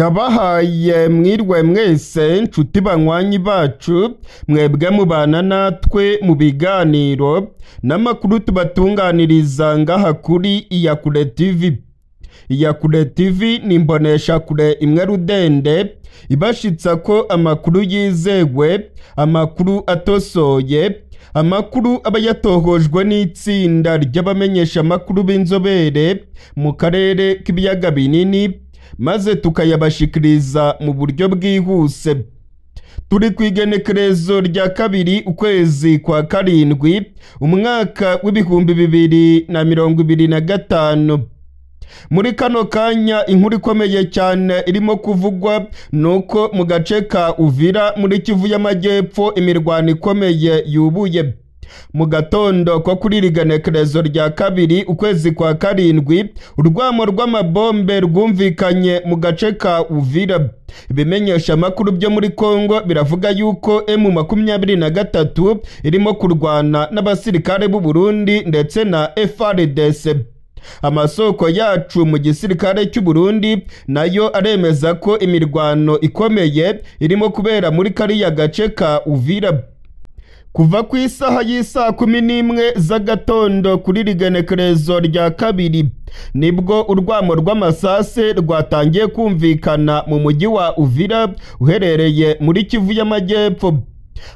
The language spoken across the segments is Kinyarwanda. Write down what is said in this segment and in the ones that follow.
Ndabahaye mwirwe mwese nshuti banywanyi bacu, mwebwe mubana natwe mu biganiro n'amakuru tubatunganiriza ngaha kuri Iyakure TV. Iyakure TV ni imboneshakure imwe rudende ibashitsa ko amakuru yizewe, amakuru atosoye, amakuru aba yatohojwe n'itsinda ry'abamenyeshamakuru b'inzobere mu karere k'ibiyaga binini, maze tukayabashikiriza mu buryo bwihuse. Turi ku igenekerezo rya 2 ukwezi kwa 7 umwaka w'2025. Muri kano kanya inkuru ikomeye cyane irimo kuvugwa nuko mu gace ka Uvira muri Kivu y'Amajyepfo imirwano ikomeye yubuye. Mu gatondo ko kuri iri genekerezo rya 2 ukwezi kwa 7 urwamo rw'amabombe rwumvikanye mu gace ka Uvira. Ibimenyesha makuru byo muri Kongo biravuga yuko M23 irimo kurwana n'abasirikare b'u Burundi ndetse na FARDC. Amasoko yacu mu gisirikare cy'u Burundi nayo aremeza ko imirwano ikomeye irimo kubera muri kariya gace ka Uvira. Kuva ku isaha y'isaa 11 z'agatondo kuri iri genekerezo rya 2 nibwo urwamo rw'amasase rwatangiye kumvikana mu mujyi wa Uvira uherereye muri Kivu y'Amajyepfo.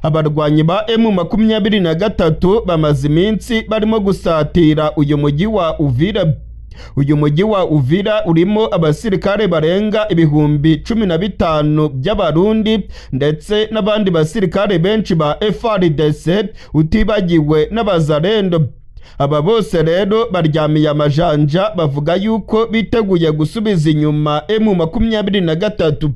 Abarwanyi ba M23 bamaze iminsi barimo gusatira uyu mujyi wa Uvira. Uyu mujyi wa Uvira urimo abasirikare barenga 15,000 by'abarundi ndetse n'abandi basirikare benshi ba FARDC utibagiwe n'abazarendo. Aba bose rero baryamiye amajanja bavuga yuko biteguye gusubiza inyuma M23.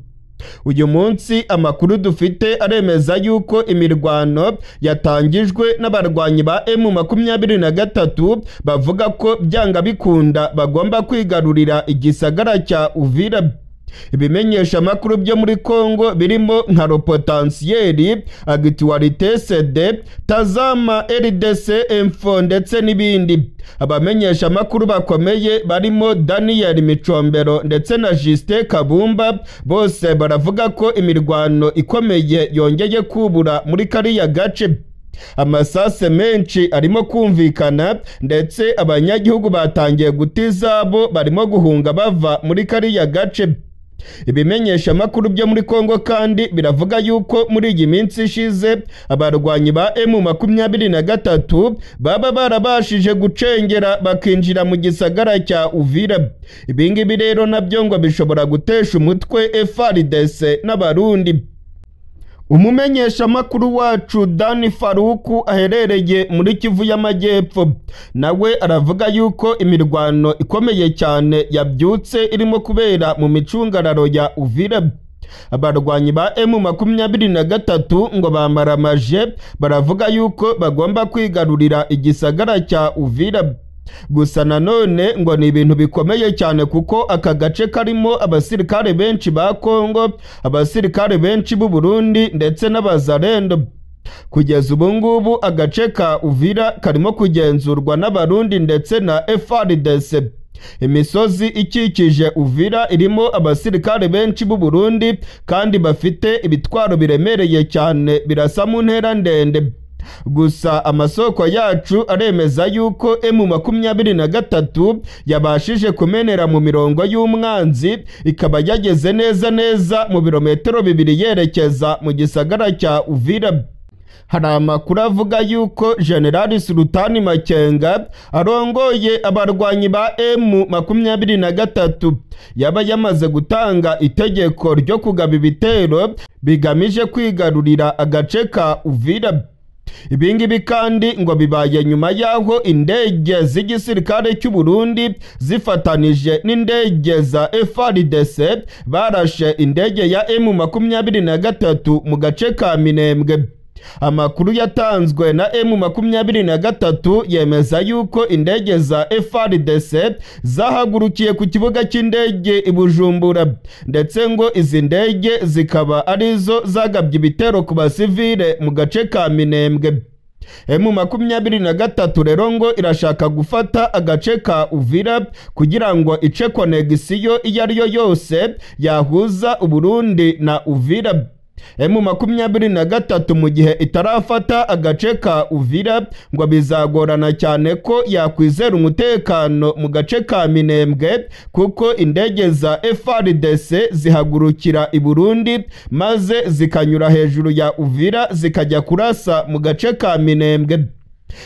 Uyu munsi amakuru dufite aremeza yuko imirwano yatangijwe n'abarwanyi ba M23 bavuga ko byanga bikunda bagomba kwigarurira igisagara cya Uvira. Ibimenyesha amakuru byo muri Kongo birimo nka Ropotansiyeri, Actualité CD, Tazama RDC Info ndetse n'ibindi. Abamenyesha amakuru bakomeye barimo Daniel Micombero ndetse na Justin Kabumba bose baravuga ko imirwano ikomeye yongeye kubura muri kariya gace. Amasase menshi arimo kumvikana ndetse abanyagihugu batangiye gutizabo barimo guhunga bava muri kariya gace. Ibimenyesha makuru byo muri Kongo kandi biravuga yuko muri iyi minsi ishize abarwanyi ba M23 baba barabashije gucengera bakinjira mu gisagara cya Uvira. Ibingibi rero nabyo ngo bishobora gutesha umutwe FARDC n'abarundi. Umumenyesha makuru wacu Dani Faruku aherereye muri Kivu y'Amajyepfo nawe aravuga yuko imirwano ikomeye cyane yabyutse irimo kubera mu micungararo ya Uvira. Abarwanyi ba M23 ngo bamaramaje baravuga yuko bagomba kwigarurira igisagara cya Uvira. Gusa nanone ngo ni ibintu bikomeye cyane kuko aka gace karimo abasirikare benshi ba Kongo, abasirikare benshi b'u Burundi ndetse n'abazarendo. Kugeza ubu ngubu agace ka Uvira karimo kugenzurwa n'abarundi ndetse na FARDC. Imisozi ikikije Uvira irimo abasirikare benshi b'u Burundi kandi bafite ibitwaro biremereye cyane birasa mu ntera ndende. Gusa amasoko yacu aremeza yuko M23 yabashije kumenera mu mirongo y'umwanzi ikaba yageze neza neza mu birometero 2 yerekeza mu gisagara cya Uvira. Hari amakuru avuga yuko General Sultani Makenga arongoye abarwanyi ba M23 yaba yamaze gutanga itegeko ryo kugaba ibitero bigamije kwigarurira agace ka Uvira. Ibingibi kandi ngo bibaye nyuma yaho indege z'igisirikare cy'u Burundi zifatanije n'indege za FARDC barashe indege ya M23 mu gace ka Minembwe. Amakuru yatanzwe na M23 yemeza yuko indege za FARDC zahagurukiye ku kibuga cy'indege i Bujumbura ndetse ngo izi ndege zikaba arizo zagabye ibitero ku basivile mu gace ka Minembwe. M23 rero ngo irashaka gufata agace ka Uvira kugira ngo ice connexion iyo ari yo yose yahuza Uburundi na Uvira. M23 mu gihe itarafata agace ka Uvira ngo bizagorana cyane ko yakwizera umutekano mu gace ka Minembwe, kuko indege za FARDC zihagurukira i Burundi maze zikanyura hejuru ya Uvira zikajya kurasa mu gace ka Minembwe.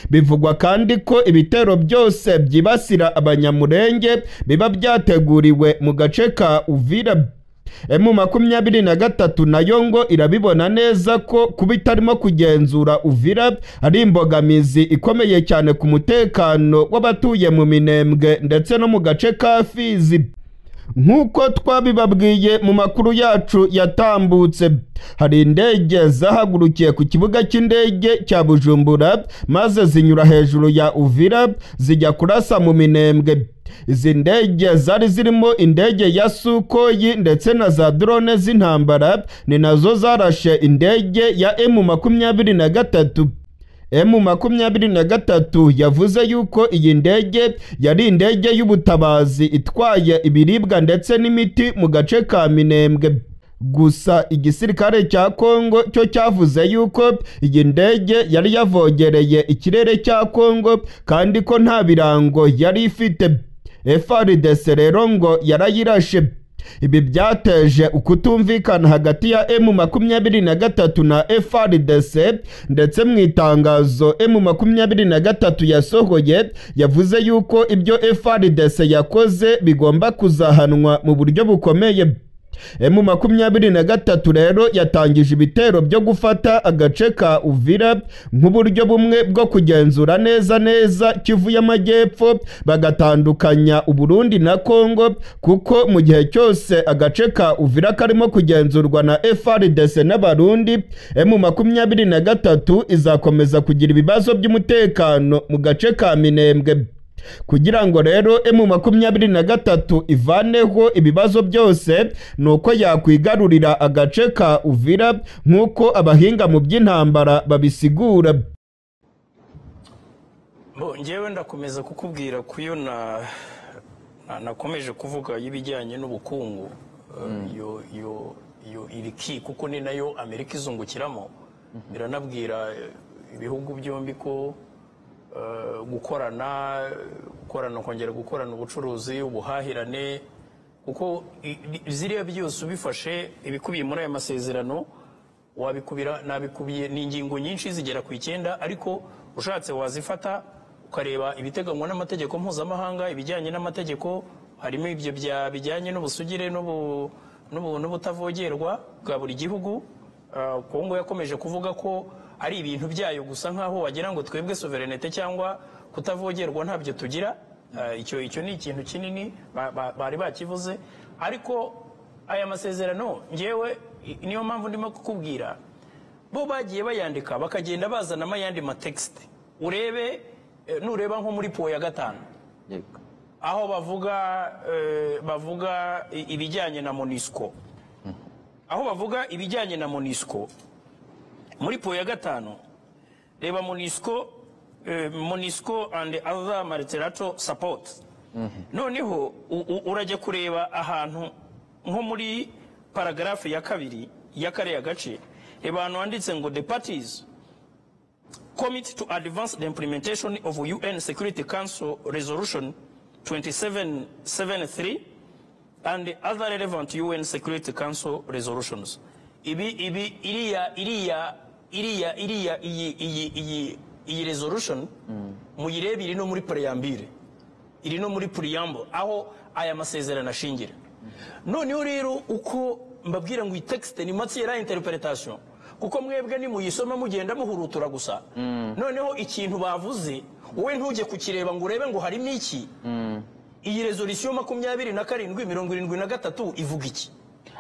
Bivugwa kandi ko ibitero byose byibasira Abanyamurenge biba byateguriwe mu gace ka Uvira. M23 nayo ngo irabibona neza ko kuba itarimo kugenzura Uvira ari imbogamizi ikomeye cyane ku mutekano w'abatuye mu Minembwe ndetse no mu gace ka Fizi. Nk'uko twabibabwiye mu makuru yacu yatambutse, hari indege zahagurukiye ku kibuga cy'indege cya Bujumbura maze zinyura hejuru ya Uvira zijya kurasa mu Minembwe. Izi ndege zari zirimo indege ya Sukhoi ndetse na za drone z'intambara, ni nazo zarashe indege ya M23. M23 yavuze yuko iyi ndege yari indege y'ubutabazi itwaye ibiribwa ndetse n'imiti mu gace ka Minembwe. Gusa igisirikare cya Kongo cyo cyavuze yuko iyi ndege yari yavogereye ikirere cya Kongo kandi ko nta birango yari ifite. FARDC rero ngo yarayirashe. Ibi byateje ukutumvikana hagati ya M23 na FARDC, ndetse mu itangazo M23 yasohoye yavuze yuko ibyo FARDC yakoze bigomba kuzahanwa mu buryo bukomeye. M23 rero yatangije ibitero byo gufata agace ka Uvira nk'uburyo bumwe bwo kugenzura neza neza Kivu y'Amajyepfo, bagatandukanya Uburundi na Kongo, kuko mu gihe cyose agace ka Uvira karimo kugenzurwa na FARDC n'Abarundi, M23 izakomeza kugira ibibazo by'umutekano mu gace ka Minembwe. Kugira ngo rero M23 ivaneho ibibazo byose nuko yakwigarurira agace ka Uvira nk'uko abahinga mu by'intambara babisigura. Bo ngewe ndakomeza kukubwira kuyo na nakomeje kuvuga y'ibijyanye n'ubukungu yo iriki, kuko ni nayo Amerika izungukiramo. Biranabwira ibihugu byombi ko gukorana kongera gukorana ubucuruzi, ubuhahirane, kuko ziriya byose ubifashe ibikubiye muri aya masezerano wabikubira nabikubiye ni ingingo nyinshi zigera ku 9, ariko ushatse wazifata ukareba ibiteganywa n'amategeko mpuzamahanga, ibijyanye n'amategeko harimo ibyo bya bijyanye n'ubusugire n'ubutavogerwa bwa buri gihugu. Kongo yakomeje kuvuga ko ari ibintu byayo gusa nkaho wagira ngo twebwe sovereignty cyangwa kutavogerwa ntabyo tugira. Icyo ni ikintu kinini bari bakivuze, ariko aya masezerano ngewe niyo mpamvu ndimo kukubwira bo bagiye bayandika bakagenda bazana amayandi ma text. Urebe nureba nko muri po ya 5 aho bavuga ibijyanye na MONUSCO, aho bavuga ibijyanye na MONUSCO muri po ya 5, reba MONUSCO, MONUSCO and other multilateral support. Noneho urajya kureba ahantu nko muri paragraphe ya 2 ya kare ya gace, reba ahantu handitse ngo the parties commit to advance the implementation of UN Security Council Resolution 2773 and the other relevant UN Security Council resolutions. Ibi iriya iriya iriya iriya iyi resolution muyirebe iri no muri preambule, iri no muri preamble aho aya masezerano ashingira. Noneho rero uko mbabwira ngo iyi text ni matière interpretation, kuko mwebwe ni muyisoma mugenda muhurutura gusa. Noneho ikintu bavuze wowe ntujye kukireba ngo urebe ngo harimo iki. Iyi resolution 2773 ivuga iki?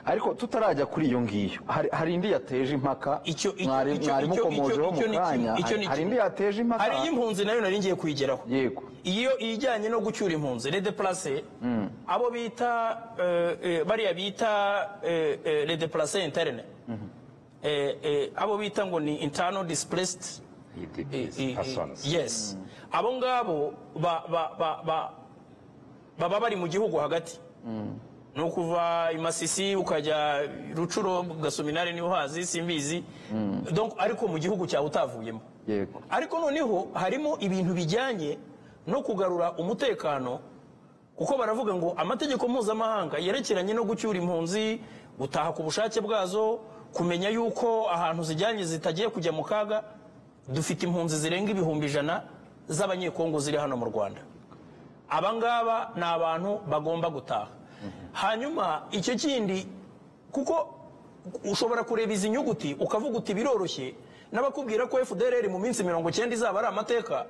Ariko tutarajya kuri iyo ngiyo hari indi yateje impaka, mwari mukomojeho mu kanya, hari indi yateje impaka, hari impunzi nayo nari ngiye kuyigeraho. Yego, iyo ijyanye no gucyura impunzi les déplacés, abo bita bariya bita les déplacés internes, abo bita ngo ni internal displaced IDPs, persons. Yes, abo ngabo baba bari mu gihugu hagati, ni ukuva i Masisi ukajya Rucuro, Gasominari niho hazi simbizi. Donc ariko mu gihugu cyawe utavuyemo. Ariko noneho harimo ibintu bijyanye no kugarura umutekano, kuko baravuga ngo amategeko mpuzamahanga yerekeranye no gucyura impunzi, gutaha ku bushake bwazo, kumenya yuko ahantu zijyanye zitagiye kujya mu kaga. Dufite impunzi zirenga 100,000 z'Abanyekongo ziri hano mu Rwanda. Abangaba ni abantu bagomba gutaha. Hanyuma icyo kindi, kuko ushobora kureba izi nyuguti ukavuga uti biroroshye, n'abakubwira ko FDLR mu minsi 90 izaba ari amateka,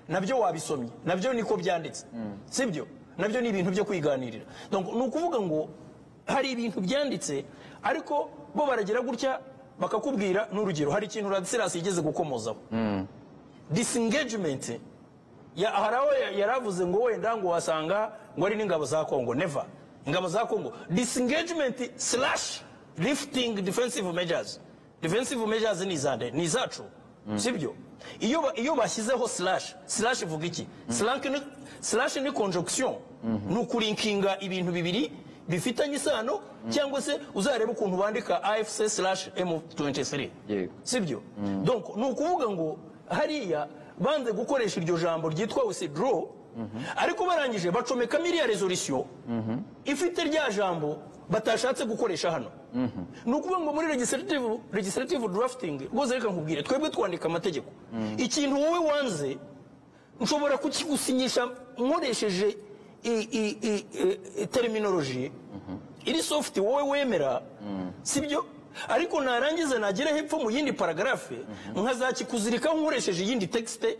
nabyo wabisomye, nabyo niko byanditse, sibyo? Nabyo ni ibintu byo kwiganirira. Donc ni ukuvuga ngo hari ibintu byanditse, ariko bo baragira gutya bakakubwira. N'urugero, hari ikintu Radislas yigeze gukomozaho, disengagement ya hari aho yaravuze ngo wenda ngo wasanga ngo ari n'ingabo za Congo. Never ingabo za Congo. Disengagement slash lifting defensive measures. Defensive measures ni izande? Ni izacu, sibyo? Iyo bashyizeho slash, slash ivuga iki? Slash ni conjonction, ni ukurinkinga ibintu bibiri bifitanye isano, cyangwa se uzareba ukuntu bandika AFC slash M23, sibyo? Donc ni ukuvuga ngo hariya banze gukoresha iryo jambo ryitwa withdraw, ariko barangije bacomekamo iriya resolution ifite rya jambo batashatse gukoresha hano. Ni ukuvuga ngo muri legislative drafting rwose, reka nkubwire, twebwe twandika amategeko, ikintu wowe wanze nshobora kukigusinyisha nkoresheje terminology iri soft wowe wemera, sibyo? Ariko narangiza nagera hepfo mu yindi paragraphe nkazakikuzirikaho nkoresheje iyindi texte,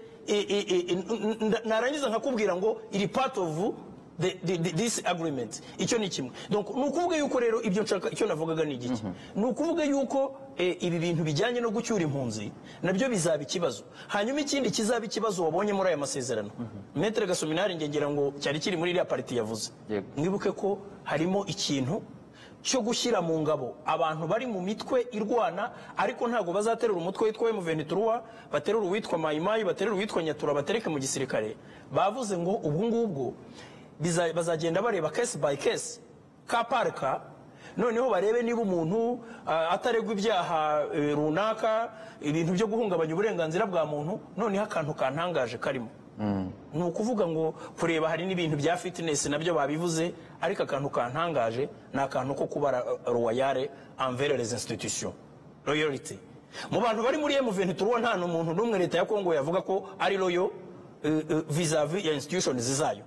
narangiza nkakubwira ngo iri part of this agreement. Icyo ni kimwe. Donc ni ukuvuga yuko rero ibyo nshaka, icyo navugaga ni igiki? Ni ukuvuga yuko ibi bintu bijyanye no gucyura impunzi nabyo bizaba ikibazo. Hanyuma ikindi kizaba ikibazo wabonye muri aya masezerano, Maître Gasominari, nge ngira ngo cyari kiri muri iriya partie yavuze, mwibuke ko harimo ikintu cyo gushyira mu ngabo abantu bari mu mitwe irwana, ariko ntabwo bazaterura umutwe witwa M23, baterura uwitwa Mayimayi, baterura uwitwa Nyatura, batereke mu gisirikare. Bavuze ngo ubwo ngubwo bazagenda bareba case by case, ka parka, noneho barebe niba umuntu ataregwa ibyaha runaka, ibintu byo guhungabanya uburenganzira bwa muntu. Noneho akantu kantangaje karimo ni ukuvuga ngo kureba hari n'ibintu bya fitness, nabyo babivuze, ariko akantu kantangaje ni akantu ko kuba loyal envers les institutions, loyalty. Mu bantu bari muri M23 nta n'umuntu n'umwe leta ya Kongo yavuga ko ari loyal vis-à-vis ya institutions zayo.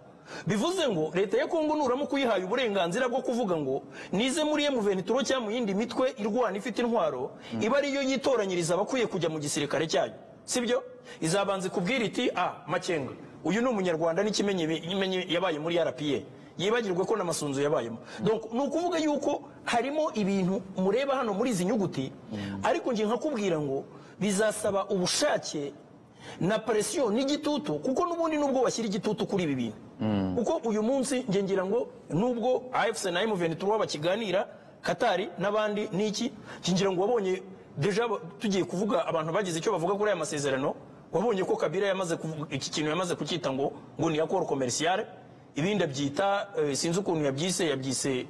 Bivuze ngo leta ya Kongo nuramuka uyihaye uburenganzira bwo kuvuga ngo nize muri M23 cyangwa mu yindi mitwe irwana ifite intwaro, iba ariyo yitoranyiriza abakwiye kujya mu gisirikare cyayo, sibyo? Izabanza ikubwira iti: "Ah, Makenga uyu ni Umunyarwanda, n'ikimenyi yabaye muri RPA, yibagirwe ko n'Amasunzu yabayemo." Donc ni ukuvuga yuko harimo ibintu mureba hano muri izi nyuguti, ariko ngiye nkakubwira ngo bizasaba ubushake na pression n'igitutu, kuko n'ubundi nubwo bashyira igitutu kuri ibi bintu, kuko uyu munsi nge ngira ngo nubwo AFC na M23 bakiganira, Katari n'abandi n'iki, ngira ngo wabonye déjà tugiye kuvuga abantu bagize icyo bavuga kuri aya masezerano, wabonye ko Kabila yamaze kuvuga iki kintu, yamaze kucyita ngo ni accord commercial, ibindi abyita sinzi ukuntu yabyise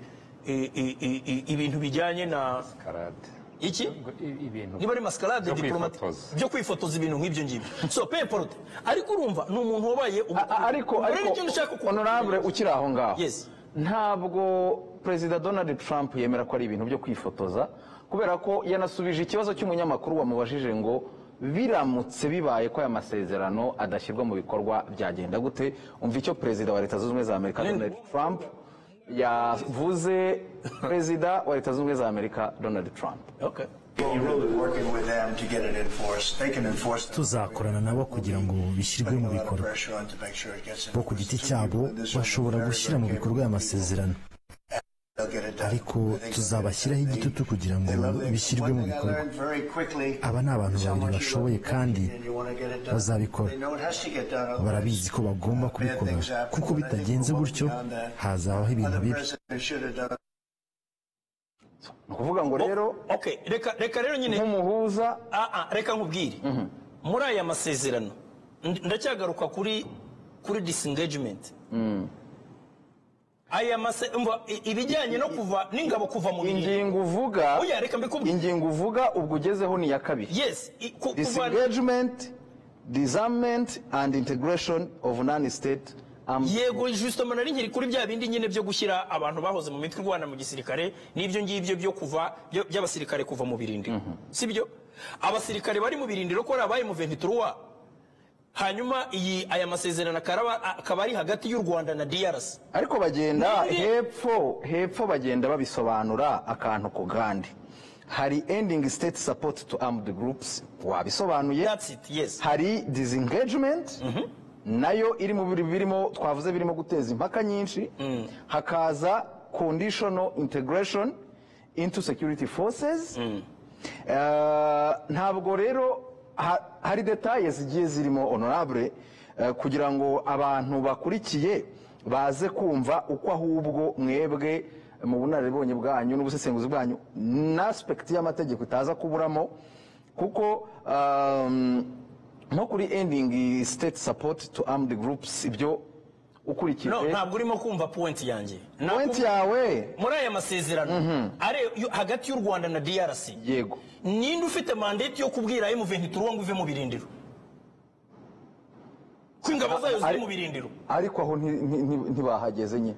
ibintu bijyanye na Mascarade. Iki? Ibintu niba ari mascarade byo diplomatique, kwifotoza. Byo kwifotoza, ibintu nk'ibyo ngibyo. So peu importe, ariko urumva ni umuntu wabaye Ariko Rero ariko icyo nshaka honorable, ukiri aho ngaho, Yes. ntabwo Perezida Donald Trump yemera ko ari ibintu byo kwifotoza, kubera ko yanasubije ikibazo cy'umunyamakuru wamubajije ngo biramutse bibaye ko aya masezerano adashyirwa mu bikorwa byagenda gute. Umva icyo Perezida wa Leta Zunze Ubumwe za Amerika Donald Trump yavuze, Perezida wa Leta Zunze Ubumwe za Amerika Donald Trump. Okay. You're really working with them to get it enforced. They can enforce it. Tuzakorana nabo kugira ngo bishyirwe mu bikorwa. Bo ku giti cyabo bashobora gushyira mu bikorwa aya masezerano, ariko tuzabashyiraho igitutu kugira ngo bishyirwe mu bikorwa. Aba ni abantu babiri bashoboye kandi bazabikora. Barabizi ko bagomba kubikora, kuko bitagenze gutyo hazabaho ibintu bibi. Ni ukuvuga ngo rero Okay, reka rero nyine nk'umuhuza reka nkubwire. Muri aya masezerano, ndacyagaruka kuri disengagement. Aya mase, umva, ibijyanye no kuva n'ingabo, kuva mu birindiro. Ingingo uvuga Oya, reka mbikubwire. Ingingo uvuga ubwo ugezeho ni iya kabiri. Yes, Disengagement, disarmament and integration of non-state armed. Yego, justement nari nkiri kuri bya bindi nyine byo gushyira abantu bahoze mu mitwe irwana mu gisirikare, n'ibyo ngibyo byo kuva by'abasirikare kuva mu birindiro, sibyo? Abasirikare bari mu birindiro ko ari abaye mu 23, hanyuma iyi aya masezerano akaba ari hagati y'u Rwanda na DRC. Ariko bagenda hepfo hepfo, bagenda babisobanura akantu ku kandi. Hari ending state support to armed groups, wabisobanuye. That's it, yes. Hari disengagement, nayo iri mu birimo twavuze birimo guteza impaka nyinshi. Hakaza conditional integration into security forces. Ntabwo rero hari détails zigiye zirimo, honorable, kugira ngo abantu bakurikiye baze kumva uko ahubwo mwebwe mu bunararibonye bwanyu n'ubusesenguzi bwanyu na aspect y'amategeko itaza kuburamo, kuko nko kuri ending state support to armed groups, ibyo ukurikije No, ntabwo urimo kumva point yanjye. Point yawe. Muri aya masezerano ari hagati y'u Rwanda na DRC, ninde ufite mandate yo kubwira M23 ngo ive mu birindiro, ko ingabo zayo ziri mu birindiro? Ariko aho ntibahageze nyine.